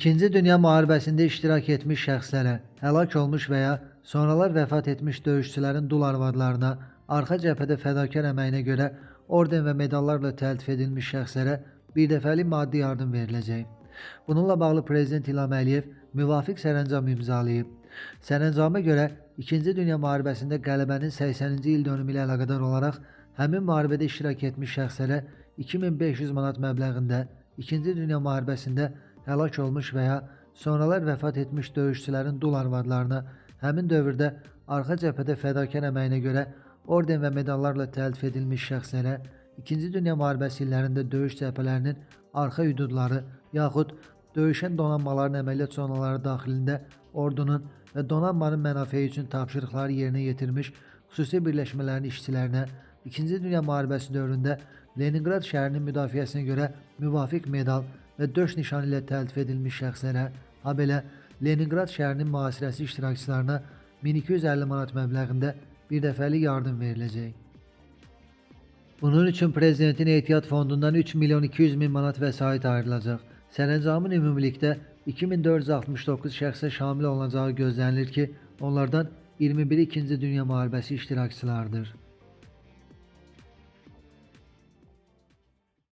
İkinci Dünya Müharibəsində iştirak etmiş şəxslərə, həlak olmuş və ya sonralar vəfat etmiş döyüşçülərin dul arvadlarına, arxa cəbhədə fədakar əməyinə görə orden və medallarla təltif edilmiş şəxslərə birdəfəlik maddi yardım veriləcək. Bununla bağlı Prezident İlham Əliyev müvafiq sərəncam imzalayıb. Sərəncama görə İkinci Dünya Müharibəsində qələbənin 80-ci il dönümü ilə əlaqədar olaraq həmin müharibədə iştirak etmiş şəxslərə 2500 manat məbləğində İkinci Dünya Müharibəsində həlak olmuş və ya sonralar vəfat etmiş döyüşçülərin dul arvadlarına, həmin dövrdə arxa cəbhədə fədakar əməyinə görə orden və medallarla təltif edilmiş şəxslərə, İkinci Dünya Müharibəsi illərində döyüş cəbhələrinin arxa hüdudları yaxud döyüşən donanmaların əməliyyat zonaları daxilində ordunun və donanmanın mənafeyi üçün tapşırıqları yerinə yetirmiş xüsusi birləşmələrin işçilərinə, İkinci Dünya Müharibəsi dövründə Leninqrad şəhərinin müdafiəsinə görə müvafiq medal və döş nişanı ilə təltif edilmiş şəxslərə, habelə Leninqrad şəhərinin mühasirəsi iştirakçılarına 1250 manat məbləğində birdəfəlik yardım veriləcək. Bunun üçün Prezidentin Ehtiyat Fondundan 3 milyon 200 min manat vəsait ayrılacaq. Sərəncamın ümumilikdə 2469 şəxsə şamil olunacağı gözlənilir ki, onlardan 21-i İkinci Dünya Müharibəsi iştirakçılarıdır.